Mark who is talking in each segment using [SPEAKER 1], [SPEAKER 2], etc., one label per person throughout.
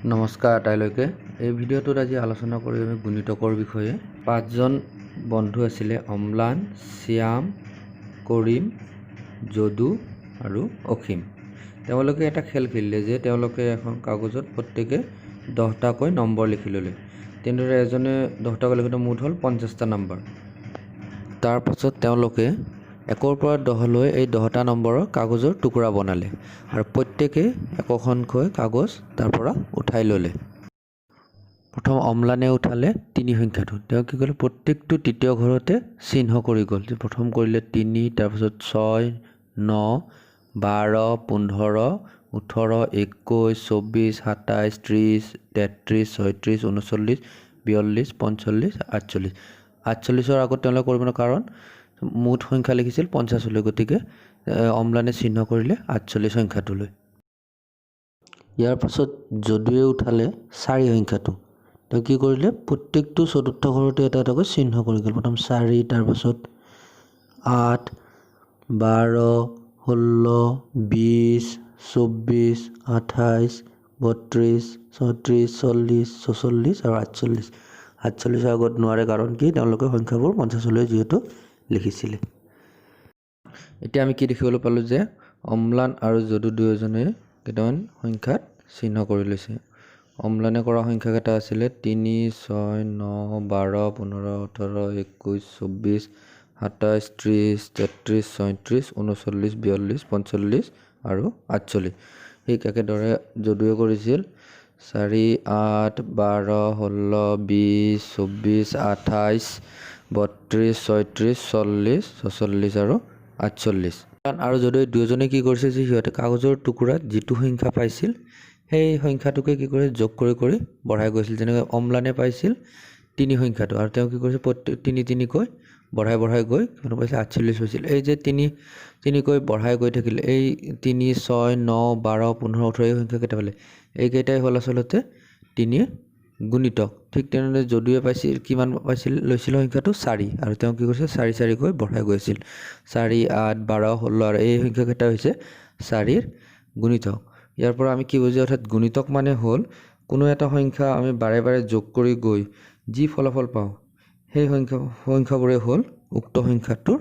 [SPEAKER 1] নমস্কাৰ আটাইলৈকে। এই ভিডিঅ'টোত আজি আলোচনা কৰিম আমি গুণিতকৰ বিষয়ে। পাঁচজন বন্ধু আছিলে, অম্লান, শ্যাম, কৰিম, যদু আৰু অসীম। তেওঁলোকে এটা খেল খেলিলে যে তেওঁলোকে এখন কাগজত প্ৰত্যেকে 10টাকৈ নম্বৰ লিখি ল'লে। তেনেদৰে এজনে 10টাকৈ লিখোঁতে মুঠ হ'ল 50টা নম্বৰ। তাৰপাছত তেওঁলোকে 1ৰ পৰা 10লৈ এই 10টা নম্বৰৰ কাগজৰ টুকুৰা বনালে আৰু প্ৰত্যেকে একোখনকৈ কাগজ তাৰ পৰা উঠাই ল'লে। প্ৰথম অম্লানে উঠালে 3 সংখ্যাটো। তেওঁ কি কৰিলে? প্ৰত্যেকটো তৃতীয় ঘৰতে চিহ্ন কৰি গ'ল। যে প্ৰথম কৰিলে 3, তাৰপাছত 6, 9, 12, 15, 18, 21, 24, 27, 30, 33, 36, 39, 42, 45, 48। 48ৰ আগত তেওঁলোকে কৰিব নোৱাৰে, কাৰণ মুঠ সংখ্যা লিখিছিল 50লৈ। গতিকে অম্লানে চিহ্ন কৰিলে 48 সংখ্যাটোলৈ। ইয়াৰ পাছত যদুৱে উঠালে 4 সংখ্যাটো। তেওঁ কি কৰিলে? প্ৰত্যেকটো চতুৰ্থ ঘৰতে এটা এটাকৈ চিহ্ন কৰি গ'ল। প্ৰথম 4, তাৰপাছত 8, 12, 16, 20, 24, 28, 32, 36, 40, 46 আৰু 48। 48ৰ আগত নোৱাৰে, কাৰণ কি? তেওঁলোকে সংখ্যাবোৰ 50লৈ যিহেতু লিখিছিলে। এতিয়া আমি কি দেখিবলৈ পালোঁ যে অম্লান আৰু যদু দুয়োজনে কেইটামান সংখ্যাত চিহ্ন কৰি লৈছে। অম্লানে কৰা সংখ্যাকেইটা আছিলে 3, 6, 9, 12, 15, 18, 21, 24, 27, 30, 33, 36, 39, 42, 45 আৰু 48। ঠিক একেদৰে যদুৱে কৰিছিল 4, 8, 12, 16, 20, 24, 28, 32, 36, 40, 46 আৰু 48। আৰু যদুৱে দুয়োজনে কি কৰিছে যে সিহঁতে কাগজৰ টুকুৰাত যিটো সংখ্যা পাইছিল, সেই সংখ্যাটোকে কি কৰে, যোগ কৰি কৰি বঢ়াই গৈছিল। যেনেকৈ অম্লানে পাইছিল 3 সংখ্যাটো আৰু তেওঁ কি কৰিছে? প্ৰত্যেক তিনি তিনিকৈ বঢ়াই বঢ়াই গৈ কিমান পাইছিল? 48 হৈছিল। এই যে তিনি তিনিকৈ বঢ়াই গৈ থাকিলে, এই 3, 6, 9, 12, 15, 18, এই সংখ্যাকেইটা পালে। এইকেইটাই হ'ল আচলতে 3ৰ গুণিতক। ঠিক তেনেদৰে যদুৱে পাইছিল, কিমান পাইছিল? লৈছিল সংখ্যাটো 4 আৰু তেওঁ কি কৰিছে? চাৰি চাৰিকৈ বঢ়াই গৈ আছিল, 4, 8, 12, 16 আৰু এই সংখ্যাকেইটা হৈছে 4ৰ গুণিতক। ইয়াৰ পৰা আমি কি বুজো? অৰ্থাৎ গুণিতক মানে হ'ল কোনো এটা সংখ্যা আমি বাৰে বাৰে যোগ কৰি গৈ যি ফলাফল পাওঁ, সেই সংখ্যাবোৰে হ'ল উক্ত সংখ্যাটোৰ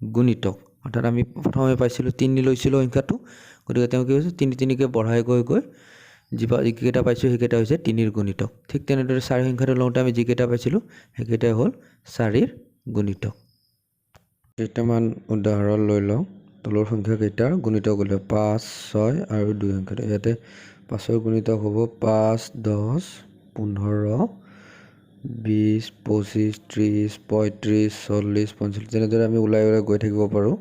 [SPEAKER 1] গুণিতক। অৰ্থাৎ আমি প্ৰথমে পাইছিলোঁ 3, লৈছিলোঁ সংখ্যাটো, গতিকে তেওঁ কি হৈছে? তিনি তিনিকৈ বঢ়াই গৈ গৈ যিকেইটা পাইছোঁ, সেইকেইটা হৈছে 3ৰ গুণিতক। ঠিক তেনেদৰে 4 সংখ্যাটো লওঁতে আমি যিকেইটা পাইছিলোঁ, সেইকেইটাই হ'ল 4ৰ গুণিতক। কেইটামান উদাহৰণ লৈ লওঁ। তলৰ সংখ্যাকেইটাৰ গুণিতক উলিয়াওক। 5, 6 আৰু 2 সংখ্যাটো। ইয়াতে 5ৰ গুণিতক হ'ব 5, 10, 15, 20, 25, 30, 35, 40, 45, তেনেদৰে আমি ওলাই ওলাই গৈ থাকিব পাৰোঁ।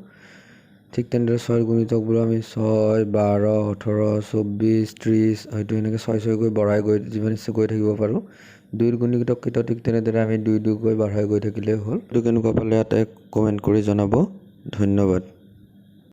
[SPEAKER 1] ঠিক তেনেদৰে 6ৰ গুণিতকবোৰ আমি 6, 12, 18, 24, 30, হয়তো এনেকৈ ছয় ছয়কৈ বঢ়াই গৈ যিমান ইচ্ছা গৈ থাকিব পাৰোঁ। 2ৰ গুণিতককেইটাও ঠিক তেনেদৰে আমি দুই দুইকৈ বঢ়াই গৈ থাকিলেই হ'ল। এইটো কেনেকুৱা পালে ইয়াতে কমেণ্ট কৰি জনাব। ধন্যবাদ।